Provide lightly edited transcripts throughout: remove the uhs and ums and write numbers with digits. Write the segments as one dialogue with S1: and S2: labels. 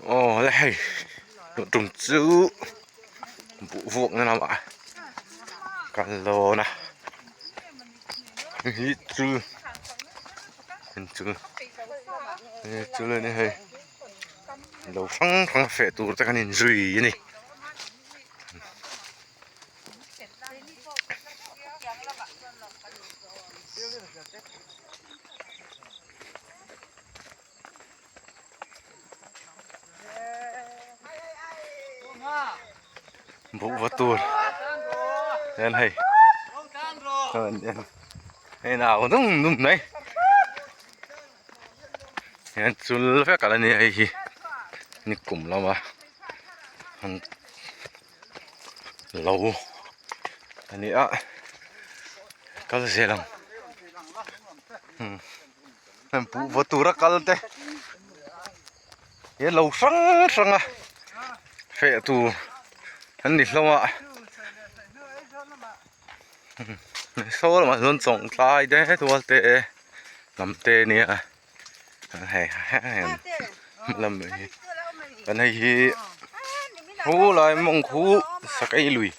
S1: Aw le hei tun tum chu buh vuak na lamah kal dawn a hei hi chul chul chul a ni hei lo hrang hrang a feh tur te kan inzui a ni. Buh va tur hian hei hei nau dum dum mai hian chul vek a la ni hei hi ni kum lama an lo a ni a kal zel ang. Buh vaw tura kal te he lo hrang hrang a feh tur an ni hlawm a saw lamah chuan chawngtlai te tual te lam te a nia hei lam hi kan hei hi khu lai mawng khu sakei lui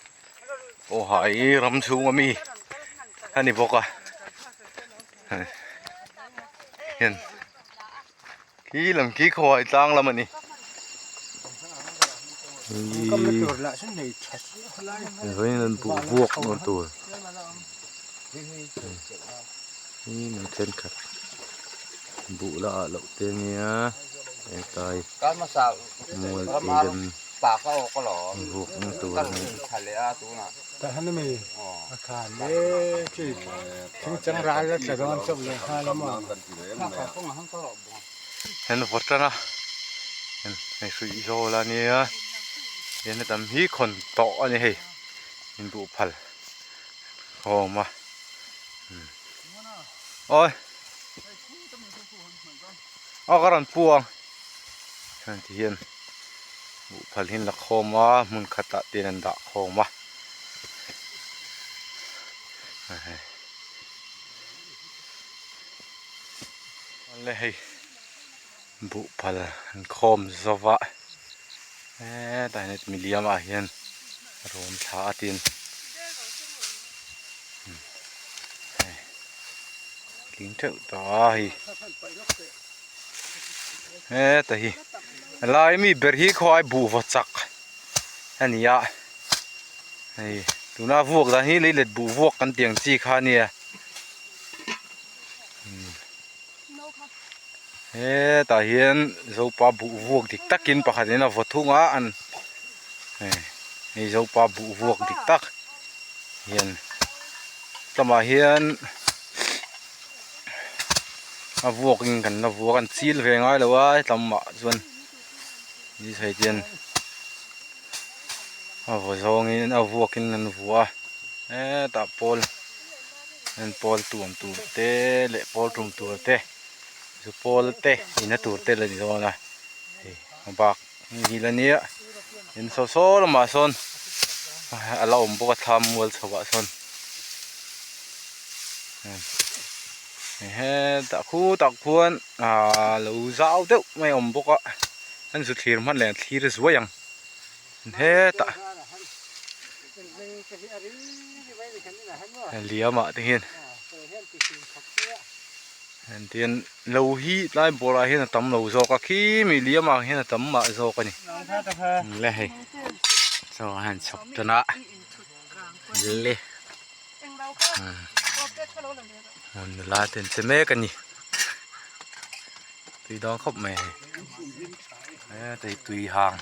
S1: aw hai ram chhung ami a ni bawk a. Hian khi lam khi khawi tlang lam a ni. Vawiin an buh vuak na tur hi mi thenkhat buh la ah loh te ania hetlai mual te hian vuak na tur a ni.
S2: Tah hian ami a khan le chi thing chang ral a tla dawn chauh leh nghal a maw.
S1: Hian vawt tan a hei hruih zawl a nia hian hetam hi khawn tawh a ni hei in duh phal khawm a awi aw ka rawn pu ang heng ti hian. Buh phal hi an la khawm a hmun khatah te an dah khawm a le hei buh phal an khawm zo va hetah hian miliam ah hian rawn thla a tin hei tling teuh tawh a hei. Heta hi helai mi ber hi khaw ai buh vaw chak a ni a hei tuna vuak dan hi leilet buh vuak kan tih ang chi kha a nia hetah hian zopa buh vuak dik takin pakhatin a vaw thung a an hei zopa buh vuak dik tak hian tlawmah hian. A vuak in kan la vuak an chil ve ngai lo a hetlai mah chuan ni thei te hian a vaw zawng in a vuak in an vua a hetah pawl an pawl tuam tur te leh pawl tum tur te zu pawl te inna tur te la ni dawn a hei a bak hi la nia in saw saw lamah sawn a la awm bawk a thlam mual chho ah sawn. Hetah khutah khuan ahh lo zau deuh mai a awm bawk a an zu thlir hman leh an thlir zuai ang hetah liam ah te hian engtin lo hi tlai bawrah hian a tam lo zawk a khi mi liam ah hian a tam mah zawk a ni le hei chaw a han chhawp tan a le. Nula te an che mek a ni tui dawn khawp mai hei heta hi tui hang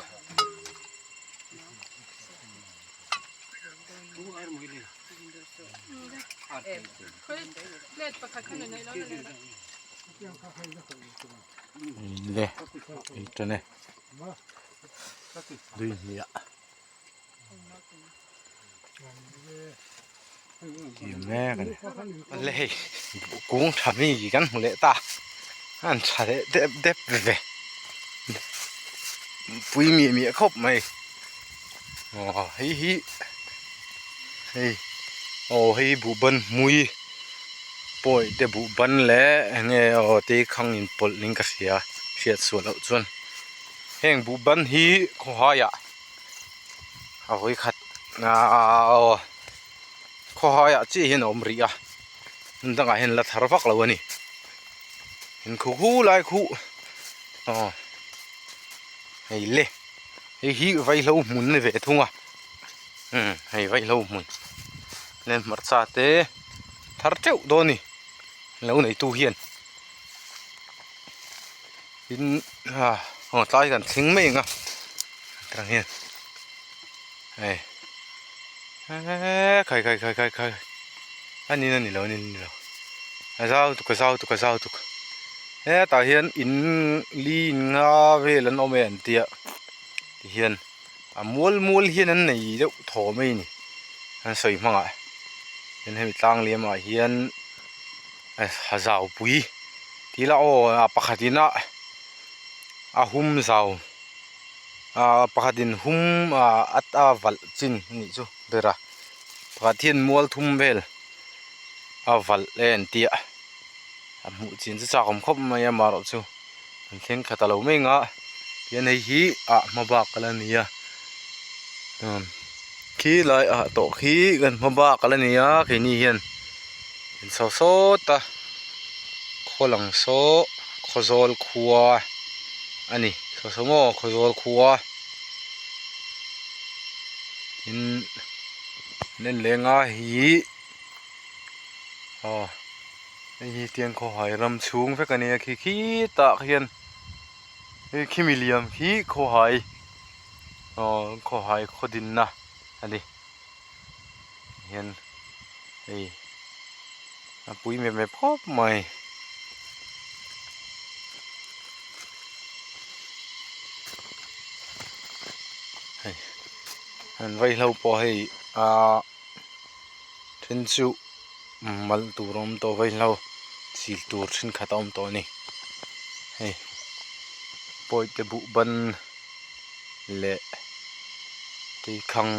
S1: le ei tan e tui hmiah. Le hei kung tha mi kan hmu leh ta an tha leh dep dep ve pui miah miah khawp mai aw hei hi hei aw hei hi buh ban hmui pawi te buh ban leh eng nge aw te khang in pawlh in ka hria hriat suah loh chuan. Heng buhban hi khawhaiah a vawi khat aw khawhaiah chiah hian a awm rih a hmun dangah hian la thar vak lo a ni in khu khu lai khu aw hei le hei hi vaihlo hmun a ni ve thung a umm hei vaihlo hmun nen hmarcha te thar teuh dawn a ni lo neitu hian. Tin ah aw tlai kan thleng mai ang a tang hian hei eee khai khai khai khai khai a ni a ni lo a ni lo a zau tuk a zau tuk a zau tuk hetah hian in li in nga vel an awm e an tia tihian a mual mual hian an nei deuh thaw mai a ni an sawi hmangah tin hemi tlang liam ah hian. Ha zau pui tih ila aw a pakhat in a a hum zau ah pakhat in hum ah a valh chin a nih chu ber a pakhat hian mual thum vel a valh e an tia a hmuh chin chu chak awm khawp mai a amaherawh chu an thleng thla ta lo mai ang a tihian hei hi ah hma bak a la ni a khi lai ah tawh khi kan hma bak a la ni a keini hian. In chho sawt a khaw lang saw Khawzawl khua a ni saw saw maw Khawzawl khua tin an en leng a hei aw hei hi tiang khawhai ram chhung vek a nia khi khitah khian hei khimi liam khi khawhai aw khawhai khaw dinna a ni. Hian hei a pui mep mep khawp mai. Hei an vaihlo pawh hei ahh then chu mal tur a awm tawh vaihlo chil tur thenkhat a awm tawh a ni hei pawite buh ban leh teikhang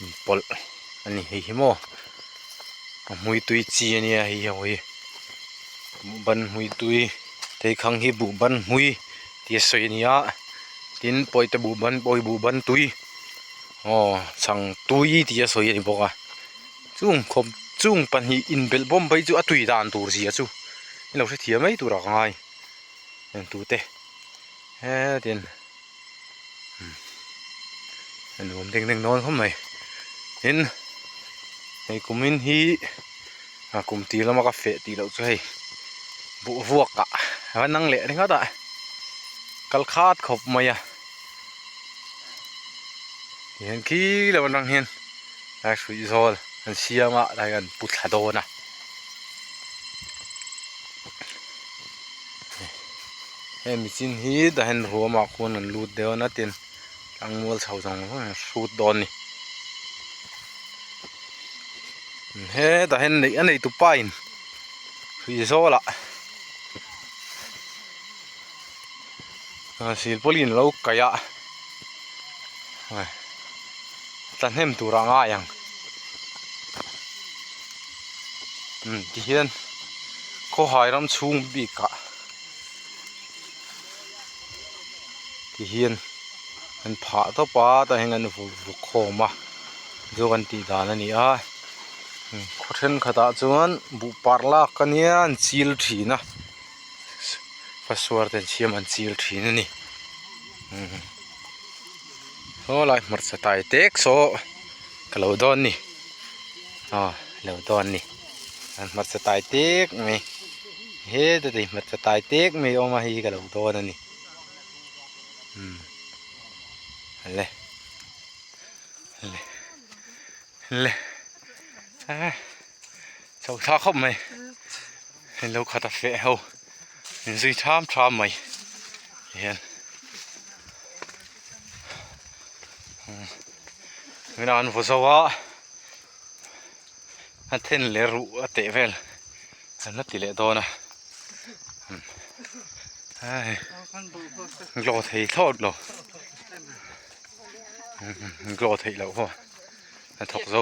S1: inpawlh a ni hei hi maw a hmui tui chi a nia hei ho hi buhban hmui tui teikhang hi buhban hmui tih a sawi a ni a tin pawite buhban pawi buhban tui aw chhang tui tih a sawi a ni bawk a chung khawp chung pahnih inbelh bawm phei chu a tui dan tur zia chu i lo hrethiam mai turah ka ngai tute. Hetin a nuam deng deng dawn khawp mai tin hei kumin hi a kum tir lama ka feh tih loh chu hei buh vuak ah a va nang leh ringawt a kal khat khawp mai a tihian khi lo atang hian lai hruih zawl an siam a lai an pu thla dawn a. Hemi chin hi dahen ruamah khuan an lut dawn a tin tlangmual chho zawng zawng hian hrut dawn a ni hetah hian neih a neitu pa in hrui zawlah silpawlin a lo kaih a tla hnem tur a ngai ang tihian khawhai ram chhung bikah tihian an phah tawp a tah hian an vur vuk khawm a chu kan tih dan a ni a khaw thenkhatah chuan buh parh lak a nia an chil thin a fasuar te an siam an chil thin a ni saw lai hmarcha tai tek saw ka lo dawn ni aw lo dawn ni an hmarcha tai tek mai heta tei hmarcha tai tek mai a awm a hei hi ka lo dawn a ni umm le le le a chho thla khawp mai hei lo khat a feh ho in zui tham tham mai hian tunah an vaw zo a a then leh ruh a teh vel an la ti leh dawn a hei glow thei thlawt lo glow theih loh pawh a thawk zo.